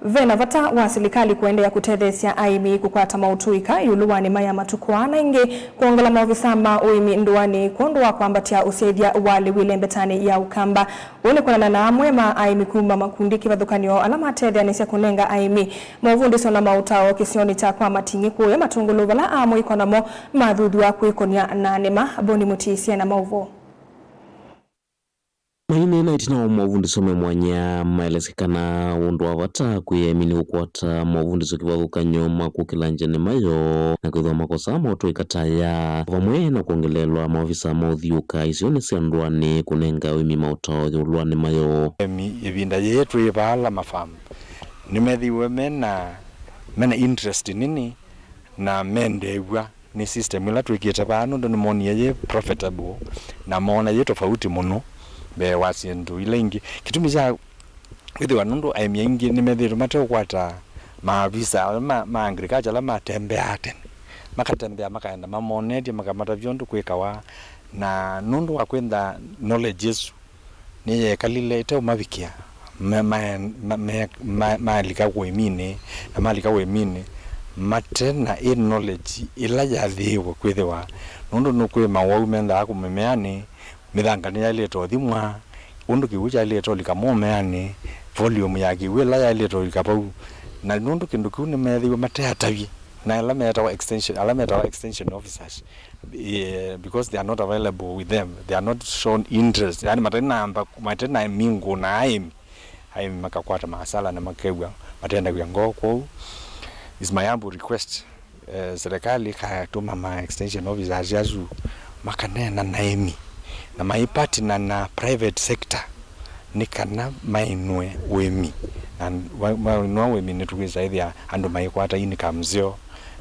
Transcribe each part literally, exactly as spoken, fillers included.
Ve na vata wa silikalĩ kũendeea kũtetheesya aĩmi kũkwata maũtũĩka ĩũlũ wa nĩma ya matukũ aa, na ĩngĩ kwongela maovisa ma ũĩmi ndũanĩ kwondũ wa kwambatya ũsyaĩthya wa lĩu ĩlembetanĩ ya Ũkamba. Ũũ nĩ kwonana na amwe ma aĩmi kuma makundi kĩvathũkany'o ala matetheanĩsya kũnenga aĩmi maũvundĩsyo na maũtao kĩsionĩ kya Kwa Mating'ĩ kũũya Matũngũlũ, vala amũikwa namo mathuthw'a kwĩkũnĩa na nĩma. Boni Mũtiisye na maũvoo. Maineena ĩtina wa maũvundĩsyo me mwanya, maelesya kana ũndũ wa vata kwĩ aĩmi nĩ kũkwata maũvundĩsyo kĩvathũkany'o ma kũkĩlangya nĩma yoo na kwĩthĩwa makosaa maũtũĩka ta aya, vamwe na kwongeleelwa maovisa ma ũthiũũka isionĩ sya ndũanĩ kũnenga aĩmi maũtao ĩũlũ wa nĩma yoo. Aĩmi ĩvinda yĩĩ twĩ vaala mafamu nĩmethĩiwe mena, mena interest nini na mendeew'a nĩ system ĩla twĩkĩte vaa, nũndũ nĩmonie yĩ profitable na moona yĩ tofauti mũno mbee wa syĩndũ ila ingĩ. Kĩtumi kya kwĩthĩwa nũndũ aĩmi aingĩ nĩmethĩĩtwe mateũkwata maavisa ala ma, ma agriculture ala matembeaa tene, makatembea makaenda mamonetye, makamatavya ũndũ kwĩkawa, na nũndũ wa kwĩtha knowledge ĩsu nĩyekalile ĩteũmavikĩa, ma-, ma-, ma-, ma-, ma-, malika ũĩminĩ, na malika ũĩminĩ mate na ĩ knowledge ĩla yathĩĩwe kwĩthĩwa, nũndũ nũkwĩ mawau mendaa kũmĩmeanĩ, mĩthanga nĩyaĩlĩte ũthimwa, ũndũ kĩw'ũ kyaĩlĩte ũlika mũmeanĩ, volume ya kĩw'ũ ĩla yaĩlĩte ũlika vau, na nũndũ kĩndũ kĩu nĩmeethĩiwe mateatavye, na ala metawa extension, ala metawa extension officers, eh, because they are not available with them, they are not shown interest, yani mate namba, mate na mingo na aĩmi, aĩmi makakwata maasala na makew'a matendaw'a ngoo. Kwoou is my humble request, eh, serikali ĩkatũma ma extension officers asu makaneena na aĩmi na maipartner na private sector nĩ kana mainũe ũĩmi, na wa-, mainũa ũĩmi nĩtũkwĩsa ĩthĩa andũ maikwata income syoo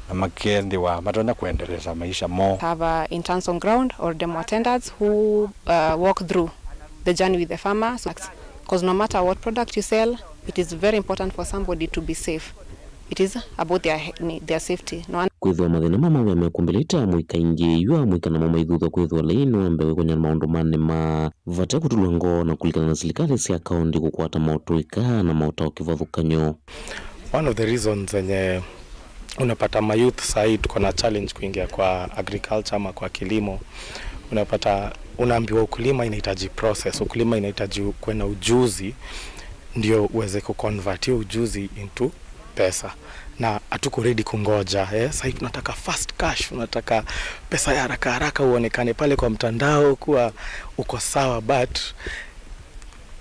na makethĩwa matonya kũendeleza maisha moo. Have, uh, interns on ground or demo attendants who, uh, walk through the journey with the farmer. So, 'cause no matter what product you sell, it is very important for somebody to be safe. It is about their he-, ni-, their safety. No one Kwĩthĩwa mathĩna ma mawĩa mekũmbĩlĩte amũika aingĩ, yu amũika namo maithuthwa kwĩthĩwa lainĩ wa mbee wĩkony'a na maũndũ ma nĩma vate kũtulwa ngoo na kũlikana na silikalĩ sya kaũntĩ kũkwata maũtũĩka na maũtao kĩvathũkany'o. One of the reasons zenye unapata mayouth sahii tuko na challenge kuingia kwa agriculture ama kwa kilimo, unapata unaambiwa ukulima inahitaji process, ukulima inahitaji kuwe na ujuzi ndio uweze kuconvert hiyo ujuzi into pesa, na hatuko ready kungoja, eh. Sahii tunataka fast cash, unataka pesa ya haraka haraka, uonekane pale kwa mtandao kuwa uko sawa, but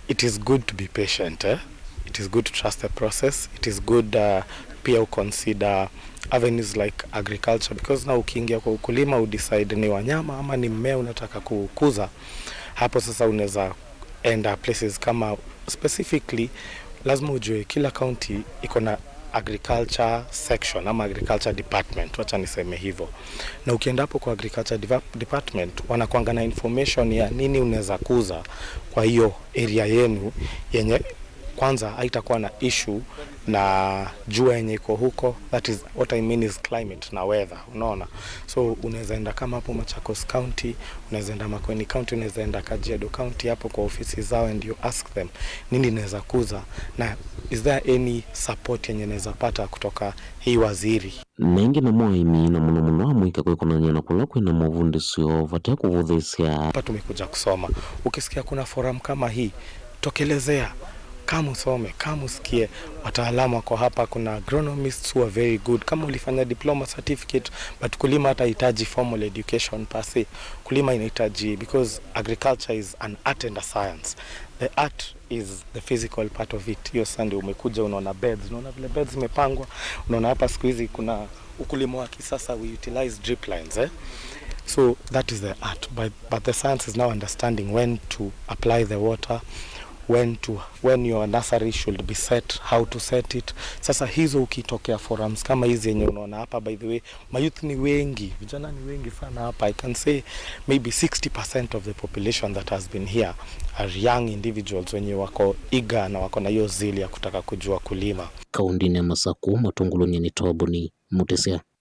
it is good to be patient, eh? It is good to trust the process. It is good, uh, pia u consider avenues like agriculture, because now ukiingia kwa ukulima, u decide ni wanyama ama ni mmea unataka kukuza, hapo sasa unaweza enda places kama, specifically, lazima ujue kila county iko na agriculture section ama agriculture department, wacha niseme hivyo. Na ukienda hapo kwa agriculture deva-, department, wanakuanga na information ya nini unaweza kuza kwa hiyo area yenu, yenye kwanza haitakuwa na issue na jua yenye iko huko. That is what I mean is climate na weather, unaona. So unaweza enda kama hapo Machakos County, unaweza enda Makueni County, unaweza enda Kajiado County hapo kwa ofisi zao and you ask them, "Nini naweza kuza? Na is there any support yenye naweza pata kutoka hii waziri?" Na ĩngĩ namo aĩmi, na mũno mũno amũika kwĩkonany'a na kũla kwĩna maũvundĩsyo vate kũvũthĩsya. Hapa tumekuja kusoma. Ukisikia kuna forum kama hii, tokelezea. Kama usome, kama usikie wataalamu wako hapa, kuna agronomists who are very good. Kama ulifanya diploma certificate, but kulima hata hitaji formal education per se. Kulima inahitaji, because agriculture is an art and a science. The art is the physical part of it. Hiyo sasa ndio umekuja, unaona beds, unaona vile beds zimepangwa, unaona hapa siku hizi kuna ukulima wa kisasa, we utilize drip lines, eh? So that is the art, but, but the science is now understanding when to apply the water, when to, when your nursery should be set, how to set it. Sasa hizo ukitokea forums kama hizi yenye unaona hapa, by the way, mayouth ni wengi, vijana ni wengi sana hapa. I can say maybe sixty percent of the population that has been here are young individuals wenye wako eager na wako na hiyo zeal ya kutaka kujua kulima. Kaũntĩnĩ ya Masakũ, Matũngũlũnĩ nĩ Toboni Mũtĩsya.